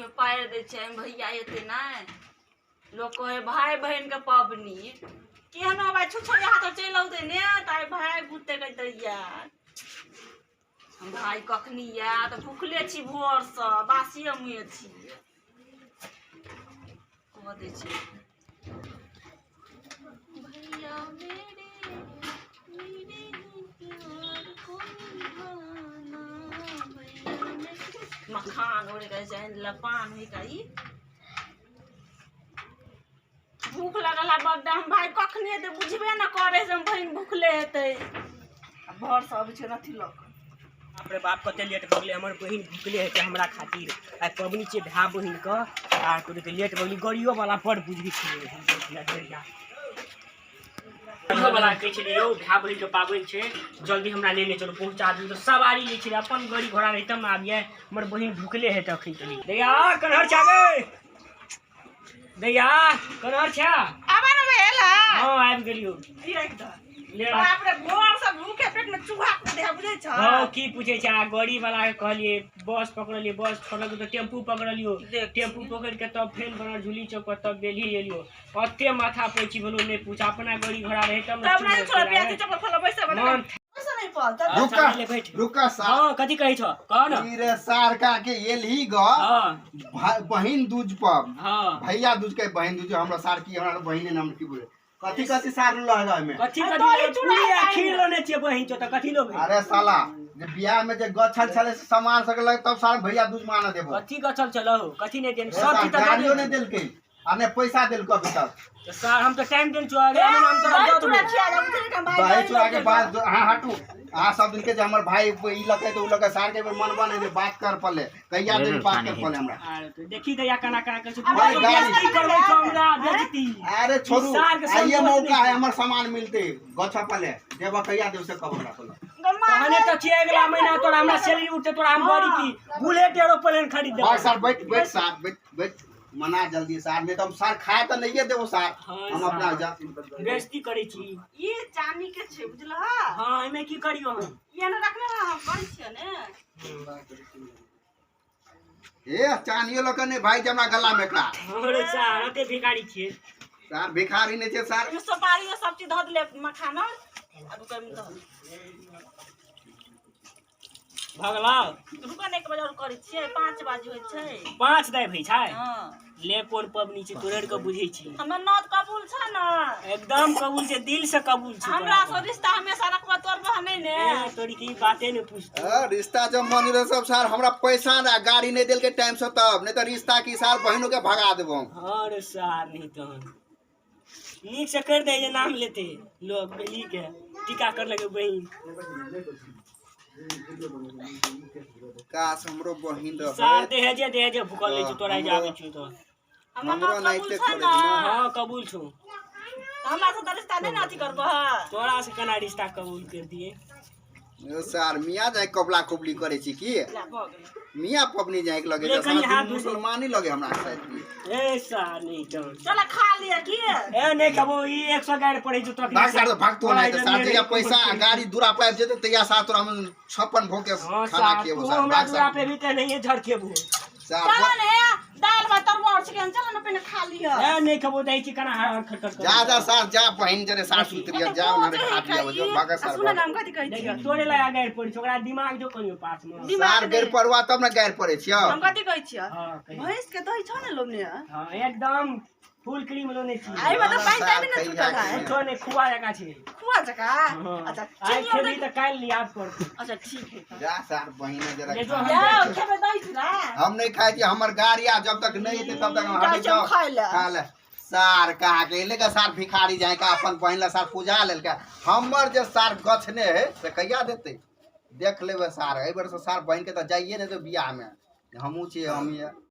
में पारि दै छै। भैया एतै नहि, लोक कहै भाय बहिन के पबनी केहनो भाय छुछो यहाँ तो चलि औतै ने, तऽ आइ भाय बुतै के दैया। हम भाय कखनी आयत, भुखले छी भोरसँ, बासिए मुँहे छी। कह दै छी भैया मेरे मेरे ही प्यार को निभाना भैया मेरे। मखान ओढ़े के छै लपान होइ का ई भूख लगल है बड्ड। हम भाय कखने हेतै बुझबे ने करै से हम बहिन भूखले हेतै। आ भोरसँ अबै छै अथी लऽ कऽ। बाप रे बाप, कते लेट भऽ गेलै। हमर बहिन भुखले हेतै हमरा खातिर। आइ पबनी छियै भाय बहिनके, आ तोरे लेट भऽ गेली। गड़ियो वाला बड़ बुझी छलै, गड़ियो वाला कहै छलै यौ भाय बहिनके पाबनि छै, जल्दी हमरा लेने चलू, पहुँचा दियौ। तऽ सवारी लै छलै, अपन गाड़ी घोड़ा रहै तब ने आबियै। हमर बहिन भुखले हेतै अखन तक। दैया कन्हर छै गे, दैया कन्हर छै। आबा ने भेल। हँ आबि गेलियौ। ई राखि दह। ले। बाप रे, भोर से भूखे पेट में चूहा कूदे है, बुझै छ? हँ की पूछै छै। आ गाड़ी वाला के कहलियै, बस पकड़लियै, बस छोड़लक तऽ टेम्पू पकड़लियौ। देख। टेम्पू पकड़ि के तब फेर बनल झुली चौक पर, तब बेलही एलियो। ओते माथा पैची भेलो नहि पूछ। अपना गाड़ी घोड़ा रहै तब ने। तब नहीं छोड़ प्याज चप्पल फल बैसे बना मन पैसा नहीं पल तब। रुका। ले बैठ। रुका सार। हँ कथी कहै छौ, कह न। ई रे सार का के एलही ग। हँ। बहिन दूज पर। हँ। भैया दूज के बहिन दूज हमरा सार की हमरा बहिन नाम की बोले कथी कथी सार लहगा में। कथी आ कथी दही चूड़ा पूरी आ खाइ खीर ने। लेने छियै बहिन चो तऽ कथी लेबै? अरे साला जे बियाह में जे गछल छले से सामान सब लगे तब सार भैया दूज माना देबो। कथी गछल छलौ, कथी नहि देन रे सब सार, चीज तऽ दऽ गाड़ियो देने नहीं देलकै आ ने पैसा देलको अभी तक। तऽ सर हम तऽ टाइम देने छियौ, अगला महीना हम तोरा दही दऽ चूड़ा देबौ। खिया जा, बुझली के भाई। दही चूड़ा के बाद अहाँ हटू। अहाँ सब दिन के जे हमर भाई ई लकै तऽ उ लकै, सार के मन बने जे बात कर पड़ले कहिया देवी बात कर पड़ले हमरा। अरे तो देखी दैया केना केना करै छै। अबे तू गाड़ी। बेइज्जती करबै छौ हमरा, बेइज्जती। अरे छोड़ू। सार के आइए संतोष मौका नहीं। है, हमर सामान मिलते गछ पले देबा कहिया देब से कब हमरा पले। कहने तऽ छियै अगला महीना तोरा हमरा सैलरी उठते तोरा हम बड़ी की बुलेट एरोप्लेन खरीद भाई देबौ। सार बैठ बैठ सार बैठ बैठ मना जल्दी सार, नहीं तो हम सार खाए तो नहीं देबो सार। हाँ, हम सार। अपना जा। बेइज्जती करै छी। ई चांदी के छै, बुझलह? हँ एहिमे की करियौ हम? ई ने रखने रह, हम करै छियै ने। ए चानियो लऽ के नहीं भाई जे हमरा गला में का। अरे सार अते भिखारी छियै। सार भिखारी नहीं छै सार। एहिमे सुपारी और सब चीज धऽ देले मखाना आ रुकै में धऽ। भऽ गेलौ? रुकऽ ने, 1 बजे और करै छियै, 5 बाजे होइ छै। 5 दाइ होइ छै। हँ। ले कोन पबनी छै तोरे आरके बुझै छी। हमर नौत कबूल छै ने? एकदम कबूल छै, दिल से कबूल छै। हमरा से रिश्ता हमेशा रखबह, तोड़बह नहि ने? ए, तोरी की बाते नहि पूछ। रिश्ता जब मन रहे सब सार हमरा पैसा ना गाड़ी नहीं देलके टाइम से तब नहीं तो रिश्ता की सार बहिनों के भगा देबो हम। हँ रे सार नहीं तहन नीक से कर दे जे नाम लेते लोग बेली के टीका कर लगे बहिन। काश हमरो बहिन रहे। सार देहे जे भूखल लै छौ तोरा जे आबै छौ तऽ। हमर हमरो नौत नाइते कबूल छै करै ने? छै ने। हँ कबूल छौ। हमरा से तऽ रिश्ता नहि ने अथी करबह? तोरा से केना रिश्ता कबूल कर दिए? यो सार मियाँ जाय कबला कुबली करे छी की? ला भऽ गेलै। मियाँ पबनी जाय के लगे ले छै, कनी सार हाथ दुनू मुसलमानी लगे हमरा शायद की। ए सार नहीं तहन। चल खा लिअ की। ए नहीं खबो, ई 100 गाड़ी पड़ै छौ तखनी। भाग सार भाग तो नहीं तो सार जहिया पैसा आ गाड़ी दूरा पर आबि जेतै तहिया सार तोरा हम 56 भोग के हँ खाना सार खिएबो तू सार हमरा भाग दूरा सार। पे भी तऽ नहिए झड़केबो। सार चल ने दाल भात तरुआ और चिकन, चल ने पहिने खा लिअ। ए नहीं खबो दै छी केना हर हर खटखट कर। जा जा सार जा बहिन जरे सार सुतरिया जा उन्हारे खा लिया जो भाग सार सुन भाग। ने हम कथी कहै देखी छियै। तोरे लगा गाड़ि पड़ै छौ, ओकरा दिमाग जो कहियो पास मे। दिमाग सार गैर पड़ुआ तब ने गैर पड़ै छियौ। हम कथी कहै छियै? हँ कही। भैंस के दही छौ ने लोने? हँ एकदम फुल क्रीम लोने छी। एहि में तऽ पानि तानि ने सार छूटल है। कुछो नहि खुआ जकाँ छै। खुआ जकाँ? हँ। अच्छा आइ चीनी खेबही और तऽ काल्हि याद पड़तौ। अच्छा ठीक है तब। जा सार बहिन जरा ले जो खा। हम जाओ खेबै दही चूड़ा। हम नहीं खाइ छी, हमर गाड़ी आ जब तक नहीं एतै तब तक हम जाइ हटै छी हम जाओ। खाइ लए। खा ले सार कहा के एले के सार भिखारी जाय का अपन बहिन ला सार पूजा लेलकै। हमर जे सार गछने है से कहिया देतै? देख लेबै सार एहि बेर से सार बहिन के तऽ जाइए नहि देबै बियाह में। हमहूँ छियै हमीए।